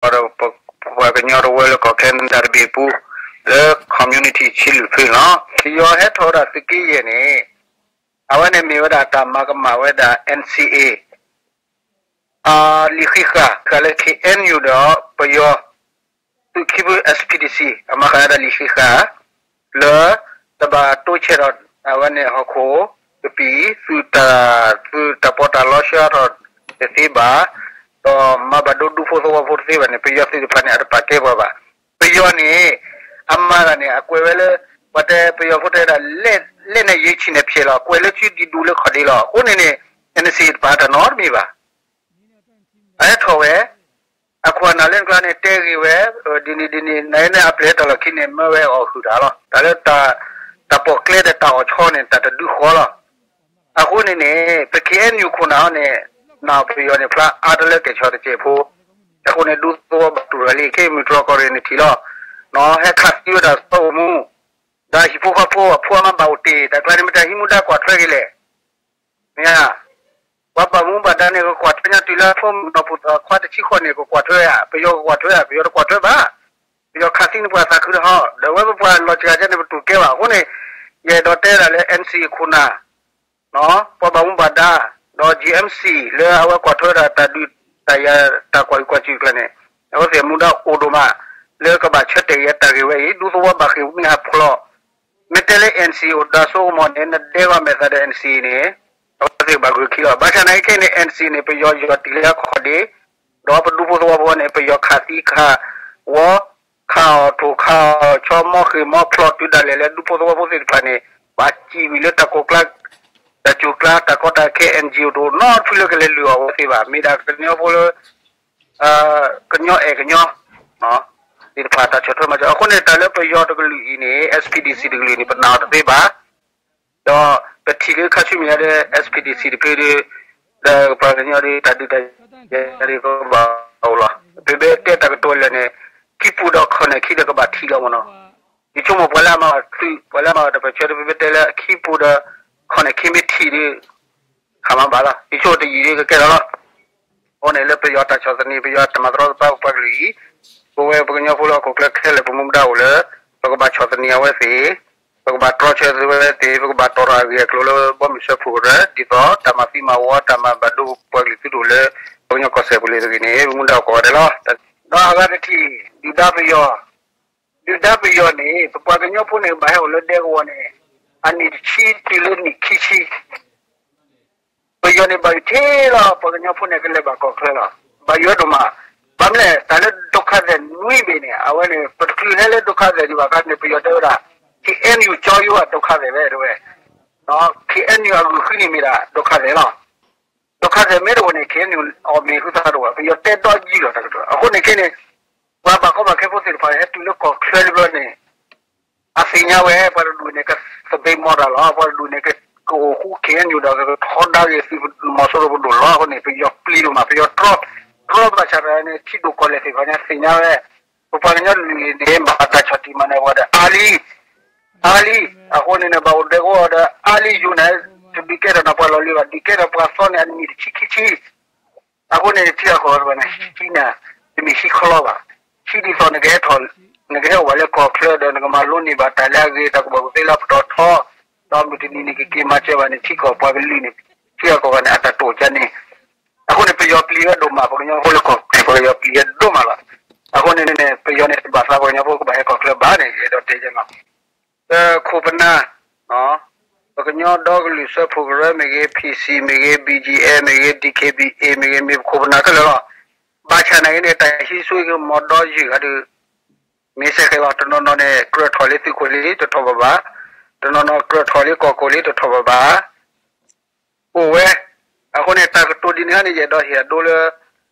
ဒီးပပှၤကညီတဝၢလၢကီၢ်ခဲနဒၤတဘ့ၣ်အပူၤ လၢ community ဆံလွံၢ်ဖုန့ၣ်လီၤ. ပယီၤဟဲထီၣ်ဝဲဒၣ်သုးက့ယဲၢ်န့ၣ် အဝဲန့ၣ်မ့ၢ်ဝဲဒၣ်တၢ်မၤကမၣ်ဝဲဒၣ် N C A အလံာ်ဃံးဃာ် ဃာ်လၢ K N U ဒီးပယီၤ သုးခံဖု S P D C အမၤဃာ်ဝဲဒၣ်လံာ်ဃံးဃာ် လၢတဘၣ်တိစဲးထီၣ်အဝဲန့ၣ်ဟီၣ်ခိၣ်ကပံာ် သုးတၢ် သုးတၢ်ပီးတၢ်လီဆှၢထီၣ်တသ့ဘၣ်, ဒီးမၤဘၣ်ဒိဒူဖိသဝီဖိတသ့ဘၣ်န့ၣ် ပယီၤသ့ၣ်တဖၣ်န့ၣ် အတပာ်ကဲပှၤဘၣ်. ပယီၤန့ၣ် အမၤတၢ်န့ၣ် အကွဲးဝဲလၢ ပှၤတဲပယီၤဖိတဲဒၣ် လက်နဲ့ ရေချည်နဲ့ ဖျက် လီၤ. ကွဲးလၢစုဒံးဒူလၢခီၣ်ဒ့လီၤ. အဃိန့ၣ်န့ၣ် N C A တပာ်တၢ်နီတမံၤဘၣ်. အဟဲထီၣ်ဝဲ အခိၣ်အနၢ်လၢနကျါန့ၣ် တဲဂ့ၤဝဲ ဒ်န့ၣ်ဒ်န့ၣ် နန့ၣ်အပျဲၢ်တၢ်လီၢ်ခံန့ၣ် မၢဝဲအီၣ်ဟုၣ်တၢ်လီၤ. တၢ်လၢ တၢ်ပိာ်ကျဲဒီးတၢ်အီၣ်ဆီန့ၣ် တၢ်တဒုဃီလီၤ. အဃိန့ၣ်န့ၣ် ပ K N U ခိၣ်နၢ်အီၤန့ၣ် နပယီၤန့ၣ် ဖျါအါတလၢကဲၣ်ဆီတစဲးဖိ, အဃိန့ၣ် ဒူသဝီဘၣ်တူၢ်ထီၣ်လံ ခဲအံၤမုၢ်တြီၢ်ကီၢ်ရ့ၣ်န့ၣ်ထံၣ်လီၤ. ဟဲခးသံဝဲဒၣ်စီၤအိၣ်မူ ဒီးဟံၣ်ဖိဃီဖိအဖိအမါဘၣ်အိၣ်တ့ၢ် တၢ်ကျါန့ၣ် မ့ၢ်တၢ်ဟံးမူဒါကွၢ်ထွဲက့ၤလဲၣ်. မ့ၢ်ဧါ, ပှၤဘၣ်မူဘၣ်ဒါန့ၣ် ကကွၢ်ထွဲညါတုၤလၢအဖိမုၣ်နီၢ်ဖိသၣ်ခွါတဆံဃိးန့ၣ် ကကွၢ်ထွဲဧါ, ပယီၤကကွၢ်ထွဲဧါ, ပယီၤတကွၢ်ထွဲဘၣ်. ပယီၤခးသံန့ၢ်ပှၤသးခုတဟီ, ဒီးဝဲပပှၤလီၤစှၤကဲန့ၣ် ပတူၢ်ကဲဘၣ်. အဃိန့ၣ် ယအဲၣ်ဒိးတဲဒၣ်လၢ N C A ခိၣ်နၢ် ပှၤဘၣ်မူဘၣ်ဒါ ဒီး G M C လၢအဝဲကွၢ်ထွဲဒၣ်တၢ်ဒုးတၢ်ယၤ တၢ်ကွၢ်ဟုၣ်ကွၢ်စူၣ်ကျါန့ၣ် အဝဲသ့ၣ်မူဒါအိၣ်ဒိၣ်မး လၢကဘၣ်ဆၢတဲာ်က့ၤတၢ်ဂ့ၢ်ဝဲအံၤ ဒူသဝီဘၣ်ဃ့ၢ်မ့ၢ်ဟးဖျိး မ့ၢ်တဲလၢ N C A အိၣ်ဒီးစိကမီၤန့ၣ် နဒဲကီးမဲာ်သးဒီး N C A န့ၣ် အဝဲသ့ၣ်ကဘၣ်ဂုာ်ခံလီၤ. ဘၣ်ဆၣ်နာ်က့ခဲအံၤန့ၣ် N C A န့ၣ် ပယီၤယီၢ်တံၢ်လၢအခီၣ်ဒ့ ဒီးပဒူဖိသဝီဖိန့ၣ် ပယီၤခးသံခးဝီ ခးအီၣ်ထိၣ်ခးအီၣ်ဆီ မီၢ်ဃ့ၢ်မီၢ်ဖျိးတုၤဒၣ်လဲာ်လၢဒူဖိသဝီဖိသ့ၣ်တဖၣ်န့ၣ် ဘၣ်စံးဝံၤလၢတၢ်ကိၢ်ကျါ တၢ်စူၤကျါ တၢ်ကီတၢ်ခဲ N G O တအိၣ်နီတဖုလၢကလဲၤလုၢ်အီၣ်ဝဲသ့ၣ်ဘၣ်. မ့ၢ်ဒၣ်ကညီဖိလၢ ကညီအဲၣ်ကညီ သ့ၣ်တဖၣ်တၢ်ဆီၣ်ထွဲမၤစၢၤ. အဃိန့ၣ် တၢ်လၢပယီၤတကလုာ်အံၤန့ၣ် S P D C တကလုာ်န့ၣ် ပနာ်အီၤတသ့ဘၣ်. ဒီးပထံၣ်လၢခါဆူမဲာ်ညါဒီး S P D C တဖုဒီး ဒီးပှၤကညီဒီး တၢ်ဒုးတၢ်ယၤဒီးကဘၣ်အိၣ်လီၤ. ပမ့ၢ်တဲတၢ်ကတိၤလၢာ်န့ၣ် ခံပူၤဒီးခီၣ်န့ၣ်ခံဒီးကဘၣ်ထံၣ်လီၤမ့ၢ်နီၤ. ယဆိကမိၣ်ပှၤလၢအမၤဘၣ်သုး ပှၤလၢအမၤဘၣ်တၢ်ပၢၢ်ဆၢဒီး ပမ့ၢ်တဲလၢခံပူၤဒီးခီၣ်န့ၣ်ခံမ့ၢ်ထံၣ်ဒီး ခးမၤဘၣ်လီၤ. ယဆိကမိၣ်တယံာ်ဒီးကကဲထီၣ်လီၤ. အဃိန့ၣ်လၢပယီၤတၢ်ဆီၣ်သနံး ပယီၤတၢ်မၤတရီတပါပပှၤကလုာ်အံၤ ပဝဲပကညီဖိလၢဟီၣ်ခိၣ်ချၢခဲလၢာ် ပမူဒါအိၣ်လၢ ပကဘၣ်ဆီၣ်သနံးအဝဲသ့ၣ်, ပကဘၣ်တြီဆၢသုဝဲသ့ၣ်, ပကဘၣ်တီၣ်ထီၣ်အဂ့ၢ်အကျိၤလၢဘီမုၢ်စၢဖှိၣ်ကရၢ ဒ်သိးတၢ်မၤသံမၤဝီ တၢ်မၤဘၣ်ဒိပပှၤကလုာ်သုတအိၣ်လၢ ပကညီကီၢ်စဲၣ်ပူၤလၢတဂ့ၤန့ၣ် ပမူဒါအိၣ်ကိးဂၤဒဲးလီၤ. ဒီးအဂၤတထံၣ် ဒုၣ်ဒါပယီၤ, ဒုၣ်ဒါပယီၤန့ၣ် ပပှၤကညီဖိန့ၣ် ဘၣ်ဟဲအိၣ်လၢဒဲကဝီၤန့ၣ် အနံၣ်တဆံတုၤလၢနံၣ်ခံဆံ ပယီၤန့ၣ်ဘၣ်ယိၣ်ထဲလီၤ ပှၤကညီဖိန့ၣ် ကလဲၤဘၣ်ကီၢ်ချၢလီၤ. ဘၣ်ယိၣ်ဒိၣ်မး, ဘၣ်မနုၤလဲၣ် တၢ်လၢဒုက္ခသည်နွံဘ့ၣ်န့ၣ် အဝဲန့ၣ် ပတချုးဟဲလၢဒုက္ခသည်ဒံးဘၣ်အခါန့ၣ် ပယီၤတဲဝဲဒၣ် K N U ကၠီယိၤ ဒုက္ခသည် ဝဲတဲဝဲ, K N U အဂုာ်ဃုန့ၣ်မ့ၢ်ဒၣ် ဒုက္ခသည် လီၤ. ဒုက္ခသည် မ့ၢ်တအိၣ်န့ၣ် K N U အီၣ်မ့ၤဃုသးတအိၣ်ဘၣ်, ပယီၤတဲဒီးယံာ်လီၤတၢ်ကတိၤ. အဃိန့ၣ်ခဲန့ၣ် ပှၤဘၣ်ကီဘၣ်ခဲဖိသ့ၣ်တဖၣ် ဟဲတုၤလၢကီၢ်ချၢတဘျီန့ၣ် အသ့ၣ်ညါဝဲ ပှၤတဒူၣ်န့ၣ် ကသဘ့ၣ်မီၢ်တၢ်လီၤ, ပှၤတဒူၣ်န့ၣ် ကအိၣ်ဃူ K N U ဒီး ကထီဒါက့ၤသုးမီၤစိရိၤပဒိၣ်လီၤ. အဃိန့ၣ် ပယီၤပျံၤဒိၣ်မး, ပယီၤတြီ တြီဘၣ်ဆၣ်တၢ်န့ၣ် ထံဒိၣ်ကီၢ်လဲၢ်သ့ၣ်တဖၣ်န့ၣ် သ့ၣ်ညါဝဲ, ပပှၤကညီတဒူၣ်န့ၣ် ဘၣ်တၢ်ဆီၣ်တံၢ်မၤနၢၤပှၤဒီးအါလံ, အါလံ, အဃိန့ၣ်န့ၣ် ဘၣ်အိၣ်ဒဲကဝီၤဒီးအါလံယိၤန့ၣ် တဒုးကဲထီၣ်နၢ်ပှၤလီၢ်လံၤဘၣ်, ဒုးကဲထီၣ်ပှၤသီန့ၣ် အနံၣ်တဆံခံဆံ အဃိန့ၣ် ထံအကီၢ်တဖၣ်န့ၣ် ဟံးန့ၢ် တမ့ၢ်ဟံးခီလီၤဘၣ်. ဟံးဒ်သိးနကဟဲထီၣ် နကဟဲအိၣ်ဘၣ်လၢကီၢ်ချၢဒီး နကမၤလိန့ၢ်ဘၣ်တၢ်လၢအဂ့ၤ တၢ်ကူၣ်ဘၣ်ကူၣ်သ့လၢအပတီၢ်ထီ, ဒီးမုၢ်တနံၤန့ၣ် ကက့ၤမၤစၢၤဘၣ်န့ၣ် ထံကီၢ်ပှၤကလုာ်န့ၣ် ထံအကီၢ်ဂၤန့ၣ် အတၢ်တိာ်ကါန့ၣ်. အဃိန့ၣ် ပယီၤပျံၤဝဲဒိၣ်မး ပှၤကညီဖိလၢကီၢ်ချၢ ပယီၤပျံၤဝဲဒိၣ်မးလီၤ. အဃိန့ၣ်န့ၣ် ပယီၤန့ၣ် တဘၣ်သးပှၤကညီဖိကဘၣ်ဟဲကီၢ်ချၢဘၣ်န့ၣ် ယအဲၣ်ဒိးတဲယဲလီၤ. ပခိၣ်ပနၢ် ပကညီဒီကလုာ်စၢဖှိၣ်ကရၢမ့ၢ်ဂ့ၤ, P C မ့ၢ်ဂ့ၤ, B G F မ့ၢ်ဂ့ၤ, D K B A မ့ၢ်ဂ့ၤ မ့ၢ်ပခိၣ်ပနၢ်ခဲလၢာ်လီၤ. ဘၣ်ဆၣ်နာ်က့န့ၣ် တၢ်ဟံးစိကမီၤဒီယုၢ်ဂၤဒီး မ့ၢ်စဲဃဲးလီၤ. တနီၤနီၤန့ၣ် ကြၢးထီၣ်လၢသုးခိၣ်လံ တထီၣ်ဘၣ်ဘၣ်, တနီၤနီၤကြၢးထီၣ်လၢကီၢ်ခိၣ်လံ တထီၣ်ဘၣ်ဘၣ် အိၣ်ဝဲ. အဃိန့ၣ် တၢ်ကတိၤဒ်န့ၣ်န့ၣ် ယအဲၣ်ဒိးဟ့ၣ်အဒိလၢ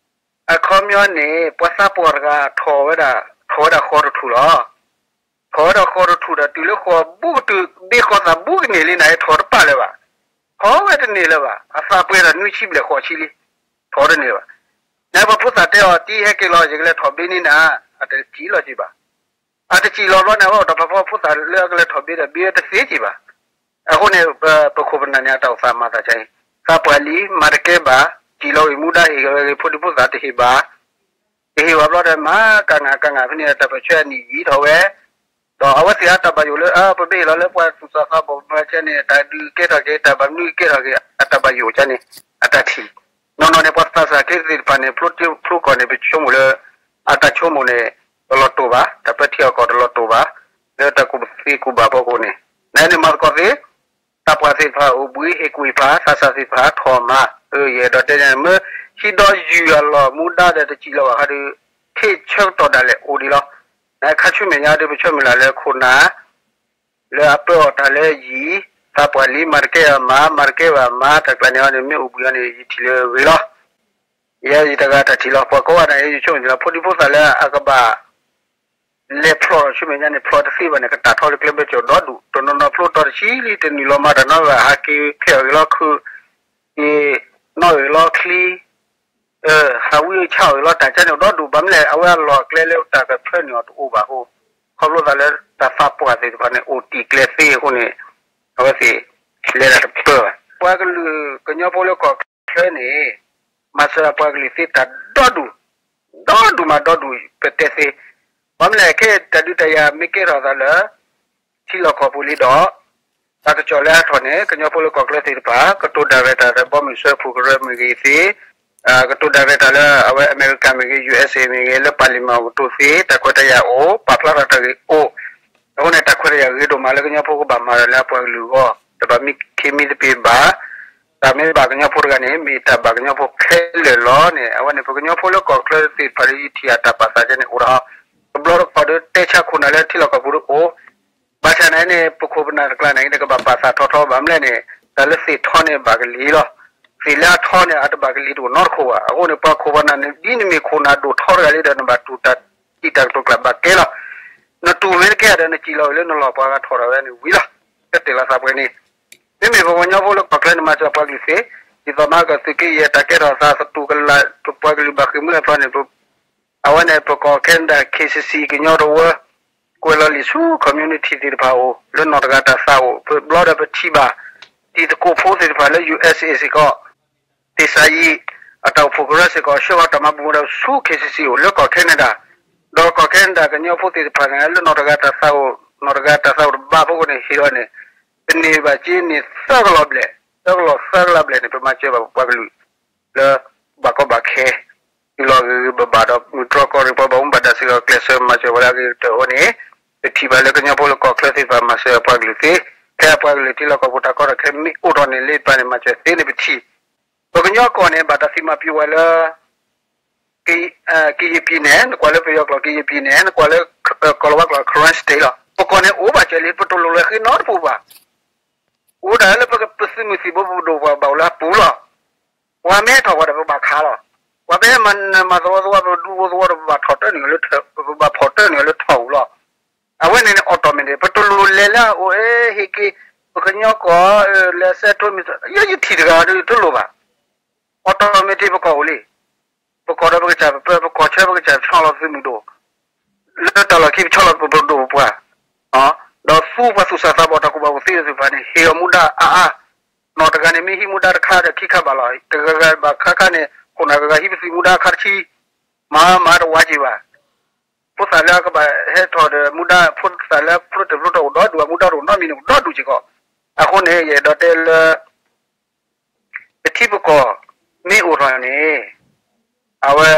အခီပညီန့ၣ် ပှၤသးပှၢ်တဂၤထီၣ်ဝဲဒၣ် ထီၣ်ဝဲဒၣ်ဃီတထူၣ်လီၤ. ထီၣ်ဝဲဒၣ်ဃီတထူၣ်ဒီး တုၤလၢဃီဘူကတုၤ ဘ့ၣ်ဃီသးဘူကန့ၢ်လံန့ၣ် ထီၣ်တပာ်လၢၤဘၣ်. ထီၣ်ဝဲတန့ၢ်လၢၤဘၣ်. အသးပှဲၤဒီးနွံဆံဘျဲၣ်ဃိးဆံလံ. ထီၣ်တန့ၢ်လၢၤဘၣ်. နပှၤဖိသၣ်တဲအီၤ တံၤဟဲက့ၤလီၤ ယကလဲၤထီၣ်ဘ့ၣ်န့ၣ်နၤ, အတစံၣ်လီၤက့ၤဘၣ်. အတစံၣ်လီၤဘျီန့ၣ် အဝဲအိၣ်ဒီးပှၤဖီဖိသၣ်လၢအကလဲၤထီၣ်ဘ့ၣ်ဒီး ဘ့ၣ်တသ့က့ၤဘၣ်. အဃိန့ၣ် ပခိၣ်ပနၢ်န့ၣ် အတၢ်အိၣ်သးမၤသးကါအံၤ သးပှၢ်လံ မၤတကဲဘၣ်, စံၣ်လီၤဝံၤမူဒါဟ့ၣ်ဂ့ၤဝဲဂ့ၤ ဖိဒံဖိသၣ်တဟ့ၣ်ဘၣ်. ကဟ့ၣ်ဝဲဘျီဒီး မၤကငးကငးဖဲန့ၣ် တၢ်ပၢၢ်ဆၢအနံၣ်ယံာ်ထီၣ်ဝဲ, ဒီးအဝဲသ့ၣ်အတၢ်ဘၣ်ယိၣ်လၢ အ ပမ့ၢ်ဟ့ၣ်လီၤလၢပှၤသူၣ်စၢ်သးဘီၣ်မၤကဲန့ၣ် တၢ်ဒုးကဲထီၣ်က့ၤ တၢ်ဘၣ်မနုၤကဲထီၣ်က့ၤ အတၢ်ဘၣ်ယိၣ်ကန့ၣ် အတၢ်ထံၣ်, နီၢ်နီၢ်န့ၣ် ပှၤသးစၢ်က့သ့ၣ်တဖၣ်န့ၣ် ဖျိကီၢ်န့ၣ် ပဆိကမိၣ်လၢ အတၢ်ဆိကမိၣ်န့ၣ် တလီၤတိာ်ဘၣ်, တၢ်ပၢထံအီၣ်ကီၢ်တလီၤတိာ်ဘၣ်, လၢတၢ်ကူၣ်သ့ကူၣ်ဘၣ်ဖီခိၣ်န့ၣ် နန့ၣ်မၤသကိးသ့ တၢ်ပှၢ်သ့ၣ်တဖၣ်အိၣ်ဘှံး ဟ့ၣ်ကူၣ်ဟ့ၣ်ဖး သးစၢ်သ့ၣ်တဖၣ်ထီၣ်မၤ, ယအဲၣ်ဒိးတဲန့ၣ် မ့ၢ်ဟံးဒီးယူၢ်အလီၢ်မူဒါဒီးတစံၣ်လီၤဘၣ်ဃီဒီး ထံၣ်ဆၢကတီၢ်ဒၣ်လဲာ်အိၣ်ဒံးလီၤ. နခါဆူမဲာ်ညါဒီး ပဆၢမုၢ်လၢ်လၢခိၣ်နၢ် လၢအပၢအီၤတၢ်လၢယံၤ, သးပှၢ်လံ မၤတကဲဘၣ်မၤ, မၤတကဲဘၣ်မၤ, တၢ်ကျါန့ၣ်အီၤန့ၣ် မ့ၢ်အိၣ်ဘှံးအီၤန့ၣ် ယထံၣ်လၢဂ့ၤလီၤ. ယဲယတဂၤတၢ်ထံၣ်လီၤ. ပှၤကိးဂၤဒဲး ယဆိကမိၣ်လီၤ ဖိဒံဖိသၣ်လၢအကဘၣ် လဲၤဖျိးထီၣ်ဆူမဲာ်ညါန့ၣ် ဖျိးတသ့ဘၣ်န့ၣ် ကတၢ်ထီလၢကျဲဘၢကၠီၣ်ဒီဒူၣ်, တနီၤနီၤဖျိတီၤတဆံလံ တနုာ်လီၤမၤတၢ်နီတဂၤ ဟးက့ၤဖဲအီၣ်ဂ့ၤလီၤခုး, က့ၤနီၣ်ဂ့ၤလီၤချံ, ဟးဝံအဆၣ်အီၣ်ဂ့ၤလီၤတၢ်ကန့ၣ်ဒီဒူၣ် ဘၣ်မနုၤလဲၣ် အဝဲအလီၢ်အကျဲလၢတၢ်ကဖျၢန့ၢ်အီၤတအိၣ်ဘၣ်အဃိ, ခီဖျိသးလၢတၢ်သးပှၢ်သ့ၣ်တဖၣ်န့ၣ် အိၣ်တံၢ်ကျဲသ့အဃိန့ၣ် အဝဲသ့ၣ်လဲၤတၢ်တပၢၢ်ဘၣ်. ပှၤကလုာ်ကညီဖိလၢကီၢ်ချၢန့ၣ် မၤစၢၤပှၤကလုာ်သ့တၢ်ဒီဒူၣ်, ဒီဒူၣ်မးဒီဒူၣ်ပတဲသ့, ဘၣ်မနုၤလဲၣ် ခဲအံၤတၢ်ဒုးတၢ်ယၤမ့ၢ်ကဲထီၣ်သးလၢ ထံလီၢ်ကီၢ်ပူၤလံဒီး တၢ်ကစီၣ်လၢအထီၣ်န့ၣ် ကညီဖိလၢကီၢ်ချၢသ့ၣ်တဖၣ် ကတိၤဒၣ်ရဲၣ်တၢ်လၢဘီမုၢ်စၢဖှိၣ်ကရၢမ့ၢ်ဂ့ၤသ့, ကတိၤဒၣ်ရဲၣ်တၢ်လၢအဝဲအမဲရကၤမ့ၢ်ဂ့ၤ ယူၢ်အ့စ့မ့ၢ်ဂ့ၤ လၢပၣ်လံၣ်မ့ၣ်အူကတိၤသ့ တၢ်ခွဲးတၢ်ယာ်အိၣ် ပာ်ဖျါထီၣ်တၢ်ဂ့ၢ်အိၣ်, အဃိန့ၣ် တၢ်ခွဲးတၢ်ယာ်ဂ့ၤဒိၣ်မးလၢကညီဖိကဘၣ်မၤတၢ်လၢအပှၤကလုာ်အဂီၢ် တဘၣ်မံခ့မံသပ့ၤဘၣ် တၢ်မ့ၢ်ဘၣ်ကညီဖိတဂၤန့ၣ် မ့ၢ်တၢ်ဘၣ်ကညီဖိခဲလၢာ်လီၤန့ၣ် အဝဲန့ၣ် ပကညီဖိလၢကီၢ်ချၢသ့ၣ်တဖၣ်ဒီး ယထံၣ်အတၢ်ပာ်သးကဲန့ၣ်အိၣ်ဒီး တဘျီတခီၣ်ဒီးတဲဆါခိၣ်နၢ်လၢထံလီၢ်ကီၢ်ပူၤဒီးအိၣ်, ဘၣ်ဆၣ်န့ၣ်န့ၣ် ပခိၣ်ပနၢ်တကျါန့ၣ် တကဘၣ်ပာ်သးထီထီဘၣ်မနုၤလဲၣ်န့ၣ် တၢ်လၢသ့ၣ်ထီန့ၣ်ဘၣ်ကလံၤလီၤ. သ့ၣ်လၢအထီန့ၣ် အတဘၣ်ကလံၤတအိၣ်နီတခိၣ်ဘၣ်. အဃိန့ၣ် ပှၤခိၣ်ပှၤနၢ်န့ၣ် ဒ်နမ့ၢ်ခိၣ်နၢ်ဒိၣ်ထီတဂၤလံဒီး နဘၣ်တူၢ်တၢ်စံးတၢ်ကတိၤကျၢ်ဘၣ်ကဲလီၤ. နတူၢ်မ့ၢ်တကဲဒီး နစံၣ်လီၤဝံၤလၢနလီၢ်ပှၤဂၤထီၣ်ထီၣ်ဝဲန့ၣ်ဝံၤလီၤ. ကတဲာ်လီၤသးပှဲၤန့ၣ် မ့မ့ၢ်ပှၤကညီဖိလၢကီၢ်ချၢန့ၣ် မၤစၢၤပှၤကလုာ်သ့, ဒ်သိးမၤကသုးက့ယဲၢ်တၢ်ကဲထီၣ်သးသတူၢ်ကလာ် ပပှၤကလုာ်ဘၣ်ဃ့ၢ်မှံဟးဖျိးန့ၣ် အဝဲန့ၣ် ပကီၢ် Canada K C C ကညီတဝၢ ကွဲးလီၤလံာ်ဆူ community သ့ၣ်တဖၣ်အိၣ် လၢနီၢ်တဂၤတၢ်သးအိၣ် ပဘျီဒီးပထံၣ်ဘၣ် တံၤသကိးဖိသ့ၣ်တဖၣ်လၢ U S A စ့ၢ်ကီး သ့ၣ်စၢ်ယံၤ အတၢ်အိၣ်ဖှိၣ်ကရၢစ့ၢ်ကီး ဆှၢဃီၤတၢ်မၤဘူၣ်ဒီးဆူ K C C အိၣ်လၢကီၢ် Canada, ဒီးကီၢ် Canada ကညီဖိသ့ၣ်တဖၣ်န့ၣ် လၢနီၢ်တဂၤတၢ်သးအိၣ် နီၢ်တဂၤတၢ်သးအိၣ်တဘၣ်ဖိအဃိန့ၣ် ဟ့ၣ်အီၤန့ၣ် ပန့ၢ်ဘၣ်က့န့ၣ်သၢကလီၤဘျဲၣ်, သၢကလီၤသၢကလီၤဘျဲၣ်န့ၣ် ပမၤစၢၤဘၣ်ပပှၤကလုာ် လၢဘၣ်ကီဘၣ်ခဲ တုၤလီၤဂ့ၤဂ့ၤဘၣ်ဘၣ်ဒီး မုၢ်တြီၢ်ကီၢ်ရ့ၣ် ပှၤဘၣ်မူဘၣ်ဒါစ့ၢ်ကီး ကျဲးစၢးမၤစၢၤဝဲလၢအဂ့ၤကတၢၢ်အဃိန့ၣ် ပထံၣ်ဘၣ်လၢကညီဖိလၢကီၢ်ချၢသ့ၣ်တဖၣ်မၤစၢၤပှၤကလုာ်သ့, ခဲအံၤပှၤကလုာ်ထံလီၢ်ကီၢ်ပူၤတၢ်ကီတၢ်ခဲမ့ၢ်အိၣ်ထီၣ်န့ၣ် လၢပှၤန့ၣ်မၤစၢၤသ့န့ၣ်ပထံၣ်, ပကညီကီၢ်န့ၣ် ဘၣ်တၢ်သံမၤပျံၤဝဲလၢ ကယံာ်ပံၤန့ၣ် နကွၢ်လၢပယီၤကျိာ်ကယံာ်ပံၤန့ၣ် နကွၢ်လၢ ကီၢ်လီၤဝါကျိာ် Karen State လီၤ. ပကီၢ်န့ၣ်အိၣ်ဘၣ်စၢၤလံ ပတလိၣ်လဲၤဃ့နီတပူၤဘၣ်. အိၣ်ဒၣ်လၢပသုးမုၢ်သံၣ်ဘိ ပဒိၣ်ပပှၢ်ဘၣ်အိၣ်လၢအပူၤလီၤ. ပှၤမ့ၢ်ဟဲထီၣ်ပှၤဒီးပဘၣ်ခးလီၤ. ပှၤမ့ၢ်ဟဲမၤနၢၤမၤသဝီသဝီ ပဒူဖိသဝီဒီး ပဘၣ်ထီၣ်တၢၢ်န့ၢ်အီၤလၢထီၣ်, ပဘၣ်ဖီၣ်တၢၢ်န့ၢ်အီၤလၢထီၣ်ပူၤလီၤ. အဝဲန့ၣ်န့ၣ် automatic ပတလိၣ်လဲၤလၢအအိၣ် ဟ့ၣ်က့ၤ ပကညီကီၢ် လဲၤဆဲးထိမ့ၢ် ယဲယထံၣ်တဂၤဒီးတလိၣ်ဘၣ်. automatic ပကီၢ်အိၣ်လံ. ပကီၢ်ဒီးပကစၢ်ပပၢ ပကီၢ်ဆၢပကစၢ်ဆီလီၤသုးမုၢ်ဒိၣ် လၢတၢ်လီၢ်ခံပဆီလီၤပဒိၣ်ပပှၢ်, ဒီးသူပှၤသူၣ်စၢ်သးဘီၣ်တၢ်ကူၣ်ဘၣ်ကူၣ်သ့သ့ၣ်တဖၣ်န့ၣ် ဟ့ၣ်အီၤမူဒါအါအါ, နီၢ်တဂၤန့ၣ် မ့ၢ်ဟံးမူဒါတခါဒီးခံခါဘၣ်လီၤ. တဂၤဂၤဘၣ်ခါခါန့ၣ် ခိၣ်နၢ်ဂၤဂၤဟံးပသံးမူဒါခါတဆံ, မၤမၤတဝါက့ၤဘၣ်. ဖိသၣ်လၢအကဘၣ်ဟဲထီၣ်ဒီးမူဒါ ဖိသၣ်လၢဖျိတၢ်ဖျိတၢ်အိၣ်ဒီဒူၣ် မူဒါတအိၣ်နီတမံၤန့ၣ် အိၣ်ဒီဒူၣ်စ့ၢ်ကီး. အဃိန့ၣ် ယအဲၣ်ဒိးတဲလၢ ပထံပကီၢ်မ့ၢ်အိၣ်ထီၣ်န့ၣ် အဝဲ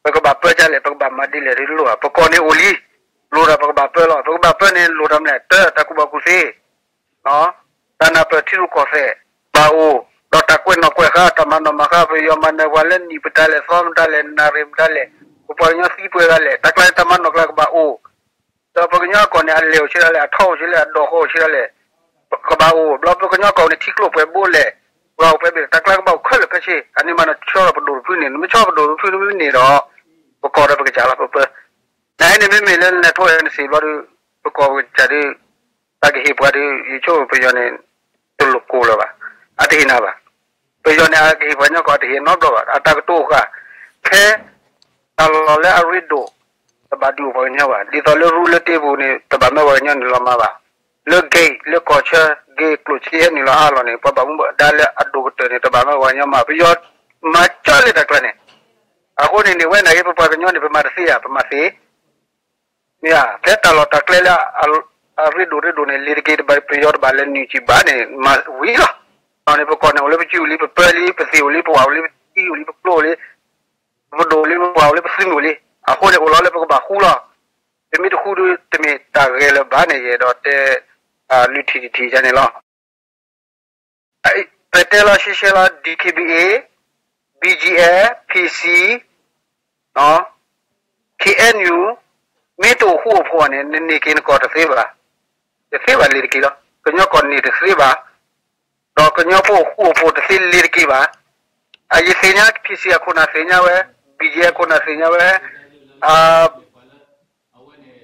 ပကဘၣ်ပၢဒ်လဲၣ် ပကဘၣ်မၤဒ်လဲၣ်တလိၣ်ဘၣ်. ပကီၢ်န့ၣ်အိၣ်လံ, လိၣ်ဒီးပကဘၣ်ပၢလီၤ. ပကဘၣ်ပၢန့ၣ် လိၣ်တၢ်မနုၤလဲၣ်, တၢ်ကူၣ်ဘၣ်ကူၣ်သ့, တၢ်နၢ်ပၢၢ်ထံရူၢ်ကီၢ်သဲးဘၣ်အိၣ်, ဒီးတၢ်ကွဲးနီၣ်ကွဲးဃါ တၢ်မၤနီၣ်မၤဃါ ပယီၤမၤနၢၤပှၤလၢနံၣ်ပတၢ်လဲၣ် သီပတၢ်လဲၣ် နၣ်ရံၣ်ပတၢ်လဲၣ်, ပပှၤကညီသံပှဲၤဂၤလဲၣ်, တၢ်ကျါန့ၣ် တၢ်မၤနီၣ်ကျါကဘၣ်အိၣ် ဒီးပကညီကီၢ်န့ၣ် အလဲၢ်အိၣ်ဆံးဒၣ်လဲၣ်, အထီအိၣ်ဆံးလဲၣ်, အဒိၣ်ဃီအိၣ်ဆံးဒၣ်လဲၣ်, ကဘၣ်အိၣ်. ဘျီပကညီကီၢ်န့ၣ် ထံကျိပှဲၤဘိလဲၣ်, ပှၤအိၣ်ပှဲၤဘ့ၣ် တၢ်ကျါကဘၣ်အိၣ်ခဲလၢာ်ခဲဆ့. အန့ၣ်မး နဆီလီၤပဒိၣ်တဖုန့ၣ်, နမ့ၢ်ဆီပဒိၣ်တဖုနမ့ၢ်န့ၢ်ဒီး ပကီၢ်ဒီးပကစၢ်လီၤပပၢ. နဟဲန့ၣ်မ့မ့ၢ်လၢနလဲၤထိၣ် N C A ဘျီဒီး ပကီၢ်ပကစၢ်ဒီး တၢ်ကဟ့ၣ်ပှၤဒီး ယဆိကမိၣ်ပယီၤန့ၣ် တလိၣ်ကိၢ်လၢၤဘၣ်, အတဟ့ၣ်နၤဘၣ်. ပယီၤန့ၣ် အကဟ့ၣ်ပှၤကညီကီၢ် အတဟ့ၣ်နီတဘျီဘၣ်. အတၢ်ကတိၤဃာ် ခဲ တၢ်လီၢ်လၢအရ့ဒိၣ် တဘၣ်ဒုးအိၣ်ပှၤကညီဘၣ်. ဒ်သိးလၢရူလၢတ့ပူၤန့ၣ် တဘၣ်မၢပှၤကညီနုာ်လီၤမၤဘၣ်. လၢ gate လၢကီၢ်ဆၢ gate ကျိၣ်စ့ဟဲနုာ်လီၤအါလီၤန့ၣ် ပှၤဘၣ်မူဘၣ်ဒါလၢအဒိၣ်ကတၢၢ်န့ၣ် တဘၣ်မၢပှၤကညီမၤ. ပယီၤမၤကၠီလၢတၢ်ကျါန့ၣ် အဃိန့ၣ်န့ၣ် ဝဲန့ၣ်ဂ့ၤ ပပှၤကညီန့ၣ် ပမၤတသ့ဧါ, ပမၤသ့. မ့ၢ်ဧါ, ဖဲတၢ်လီၢ်တၢ်ကျဲလၢ အရ့ဒိၣ်ရ့ဒိၣ်န့ၣ် လ့ၤတက့ၤတဘၣ် ပယီၤတဘၣ်လဲၤနုာ်စံးဘၣ်န့ၣ် မၤဝံၤလီၤ. န့ၣ် ပကီၢ်န့ၣ်အိၣ်လၢပစုအိၣ်လံ, ပပၢလံ, ပသံၣ်အိၣ်လံ, ပဝၣ်အိၣ်လံ, ပထံအိၣ်လံ, ပကျိအိၣ်လံ, ပပဒိၣ်အိၣ်လံ, ပပှၢ်အိၣ်လံ, ပသုးမုၢ်အိၣ်လံ. အဃိန့ၣ် အိၣ်လီၤလၢပကဘၣ်ဃူလီၤ. ပမ့ၢ်တဃူဒီး တမ့ၢ်တၢ်ဂ့ၤလၢၤဘၣ်န့ၣ် ယအဲၣ်ဒိးတဲ လွံၢ်ထံၣ်တထံၣ်န့ၣ်လီၤ. ပတဲလီၤရှဲရှဲလီၤ DKBA, BGF, PC, KNU, မ့ၢ်တအိၣ်ဃူအိၣ်ဖိးန့ၣ် နန့ၢ်က့ၤနကီၢ်တသ့ဘၣ်. တသ့ဘၣ် လ့ၤတက့ၤလီၤ. ကညီကီၢ်န့ၢ်တသ့ဘၣ်. ဒီးကညီဖိအိၣ်ဃူအိၣ်ဖိးတသ့ လ့ၤတက့ၤဘၣ်. အယသ့ၣ်ညါ PC အခိၣ်နၢ်သ့ၣ်ညါဝဲ, BGF အခိၣ်နၢ်သ့ၣ်ညါဝဲ,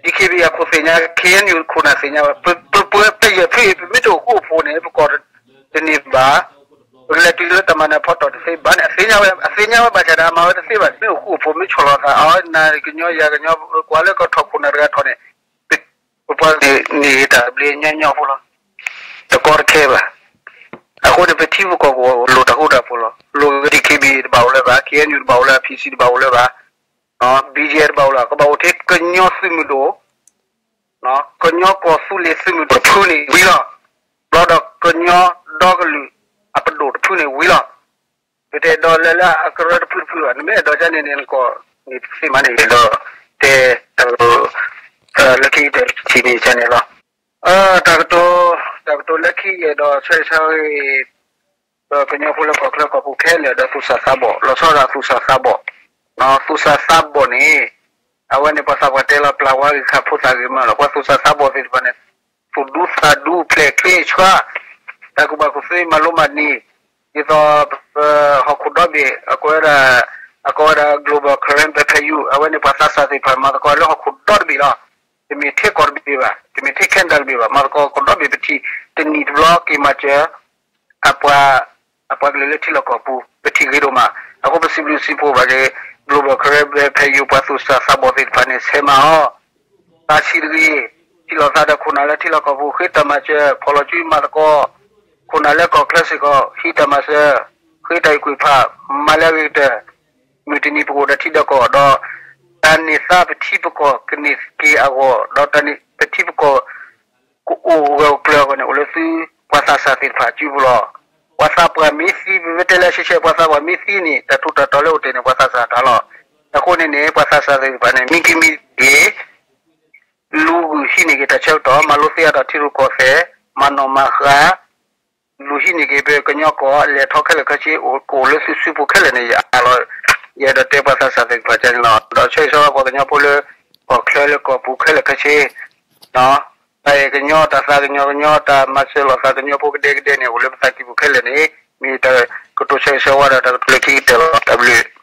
DKBA အခိၣ်သ့ၣ်ညါ, KNU အခိၣ်နၢ်သ့ၣ်ညါဝဲ, ပပှဲၤပယဲၢ်ဖုအံၤ ပမ့ၢ်တအိၣ်ဃူအိၣ်ဖိးန့ၣ် ပကီၢ်တန့ၢ်ဘၣ်. ပကလဲၤတုၤလၢတၢ်မၤနၢၤဖီတီၢ်တသ့ဘၣ်န့ၣ် အသ့ၣ်ညါဝဲ, အသ့ၣ်ညါဝဲဘၣ်ဆၣ်ဒီး အမၤဝဲတသ့ဘၣ်. မ့ၢ်အိၣ်ဃူအိၣ်ဖိး မ့ၢ်ဆီၣ်လီၤသး အီ နၤကညီယၤကညီ ကွၢ်လၢကထီၣ်ခိၣ်နၢ်တဂၤထီၣ်န့ၣ် ပပှၤန့ၣ်န့ၢ်တၢ်ဘျ့ညီညီဖိလီၤ. တကီတခဲဘၣ်. အဃိန့ၣ် ပထံပကီၢ်ကအိၣ်လိၣ်တၢ်ဃူတၢ်ဖိးလီၤ. လိၣ်ဂ့ၤ DKBA တဘၣ်အိၣ်လၢၤဘၣ်, KNU တဘၣ်အိၣ်လၢၤ, PC တဘၣ်အိၣ်လၢၤဘၣ်, BGF တဘၣ်အိၣ်လၢၤ, ကဘၣ်အိၣ်ထဲကညီသုးမုၢ်ဒိၣ်, ကညီကီၢ်သူလ့ၤသုးမုၢ်ဒိၣ်တဖုန့ၣ်ဝံၤလီၤ. ဘျီဒီးကညီဒီကလုာ်အပဒိၣ်တဖုန့ၣ်ဝံၤလီၤ. ပတအဲၣ်ဒိးလၢလၢအကရၢတဖုတဖုဘၣ်. နမ့ၢ်အဲၣ်ဒိးကန့ၣ်န့ၣ် နကီၢ်န့ၣ်တသ့မးန့ၣ် ယအဲၣ်ဒိးတဲ လၢခံတထံၣ်န့ၣ်န့ၣ်လီၤ. တၢ်ကတိၤ, တၢ်ကတိၤလၢခံ ယအဲၣ်ဒိးဆၢဂ့ၤဆၢဝါ ပကညီဖိလၢကီၢ်ချၢကီၢ်ပူၤခဲလၢာ်ဒီးသူၣ်စၢ်သးဘီၣ်, လီၤဆီဒၣ်သူၣ်စၢ်သးဘီၣ်, သူၣ်စၢ်သးဘီၣ်န့ၣ် အဝဲန့ၣ်ပှၤသးပှၢ်တဲလီၤ ပျၢ်ဝါဂ့ၤခးဖိသၣ်ဂ့ၤမးလီၤ. ပှၤသူၣ်စၢ်သးဘီၣ်သ့ၣ်တဖၣ်န့ၣ် သူၣ်ဒူသးဒူ ဖျဲၣ်ချ့ဆှါ, တၢ်ကူၣ်ဘၣ်ကူၣ်သ့မၤလိမၤနံၤ, ဒ်သိး ဟီၣ်ခိၣ်ဒီဘ့ၣ် အကဝဲဒၣ်, အကဝဲဒၣ် global current value အဝဲန့ၣ်ပှၤသးစၢ်သ့ၣ်တဖၣ်မၤသကိးလၢဟီၣ်ခိၣ်ဒီတဘ့ၣ်လီၤ. တမ့ၢ်ထဲကီၢ်တဘ့ၣ်ဘၣ်, တမ့ၢ်ထဲခဲနဒၤတဘ့ၣ်ဘၣ်, မၤသကိးဟီၣ်ခိၣ်ဒီဘ့ၣ် ပထံၣ်တနံၣ်တဘျီက့ၤမၤစၢၤ အပှၤ, အပှၤကလုာ်လၢထံလီၢ်ကီၢ်ပူၤ ပထံၣ်ဂ့ၤဒိၣ်မး. အဃိပစံးဘျုးစံးဖှိၣ်ဘၣ်က့ၤ global current value ပှၤသူၣ်စၢ်သးဘီၣ်သ့ၣ်တဖၣ်န့ၣ် ဆဲးမၤအီၤ သးဆံးတဂ့ၤ, ထံၣ်လိာ်သးဒီးခိၣ်နၢ်လၢထံလီၢ်ကီၢ်ပူၤ ဃ့တၢ်မၤစၢၤ, ဖီၣ်လီၤစုမၤသကိး, ခိၣ်နၢ်လၢကီၢ်ချၢစ့ၢ်ကီး ဟံးတၢ်မၤစၢၤ, ဃ့တၢ်အုၣ်ကွံာ်ဖး, မၤလၢအဂ့ၤကတၢၢ်, မုၢ်တနံၤပကအိၣ်ဒီးထံဒီးကီၢ်, ဒီးတၢ်န့ၢ်သါပထံပကီၢ်ကန့ၢ်က့ၤအဂီၢ်, ဒီးတၢ်န့ၢ်ပထံပကီၢ် ကအိၣ်ဂၢၢ်အိၣ်ကျၢၤအဂီၢ်န့ၣ် အိၣ်လၢသုပှၤသးစၢ်သ့ၣ်တဖၣ်အစုပူၤလီၤ. ပှၤသးပှၢ်မ့ၢ်သံ, ပမ့ၢ်တဲလၢရှဲရှဲ ပှၤသးပှၢ်မ့ၢ်သံန့ၣ် တၢ်ထူးတၢ်တီၤလၢအိၣ်တ့ၢ်န့ၣ် ပှၤသးစၢ်တၢ်လီၤ. အဃိန့ၣ်န့ၣ် ပှၤသးစၢ်သ့ၣ်တဖၣ်န့ၣ် မ့ၢ်က့ၤမံက့ၤ လူၤဂုာ်ဟံးန့ၢ်က့ၤတၢ်ဆၢကတီၢ်, မၤလိသ့အါထီၣ်ထံရူၢ်ကီၢ်သဲး, မၤနီၣ်မၤဃါ, လူၤဟံးန့ၢ်က့ၤပကညီကီၢ် အလဲၤထီၣ်ခဲလၢာ်ခဲဆ့ အိၣ်ကအိၣ်လၢသုစုပူၤခဲလၢာ်န့ၣ် ယအးလီၤ. ယအဲၣ်ဒိးတဲပှၤသးစၢ်သ့ၣ်တဖၣ်န့ၣ်လီၤ. ဒီးဆၢဂ့ၤဆၢဝါပှၤကညီဖိလၢ ကီၢ်ချၢလၢကီၢ်ပူၤခဲလၢာ်ခဲဆ့ တၢ်အဲၣ်ကညီ တၢ်သးကညီၤကညီ တၢ်မၤစၢၤလိာ်သးကညီဖိကဒဲကဒဲန့ၣ် အိၣ်လၢပသးကံၢ်ပူၤခဲလၢာ်န့ၣ် မ့ၢ်တၢ်ကတိၤဆၢဂ့ၤဆၢဝါဒီးတၢ်ကတိၤလၢခံကတၢၢ်လီၤ. တၢ်ဘျုး